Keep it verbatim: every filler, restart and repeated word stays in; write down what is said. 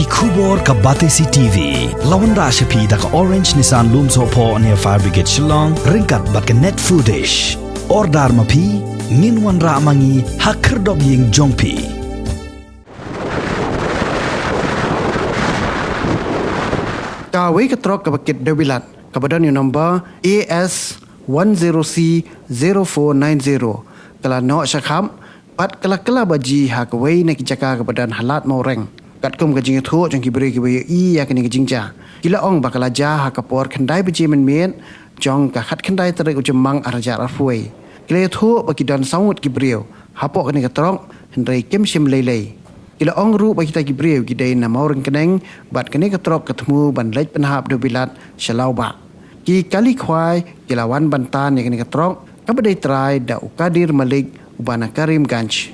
Khubor ka Batesi T V la wanrah sha phi da ka Orange Nissan Lumsohphoh near Fire Brigade Shillong ryngkat bad ka Net Foodish. Order ma phi, ngin wanrah ma ngi ha khyrdop ïing jong phi. Kawei ka trok kaba kit dewbilat kaba don ïa u nombar A S one zero C zero four nine zero ka la noh shakhap bad ka la kylla baji ha kawei na ki jaka kaba don ha Lad Mawreng. Katkum ka jingïathuh jong ki briew kiba ïohi ïa kane ka jingjia, ki la ong ba ka la jia ha ka por khyndai baje mynmiet jong ka khatkhyndai tarik u Jymmang arhajar arphew. Ki la ïathuh ba ki don saw ngut ki briew hapoh kane ka trok, hynrei kim shym lei lei. Ki la ong ruh ba kita ki briew ki dei na Mawryngkneng bad kane ka trok ka thmu ban leit pynhap dewbilat sha Lawbah. Ki kali khwai ki la wan ban tan ïa kane ka trok kaba dei trai da u Kadir Malik uba na Karimganj.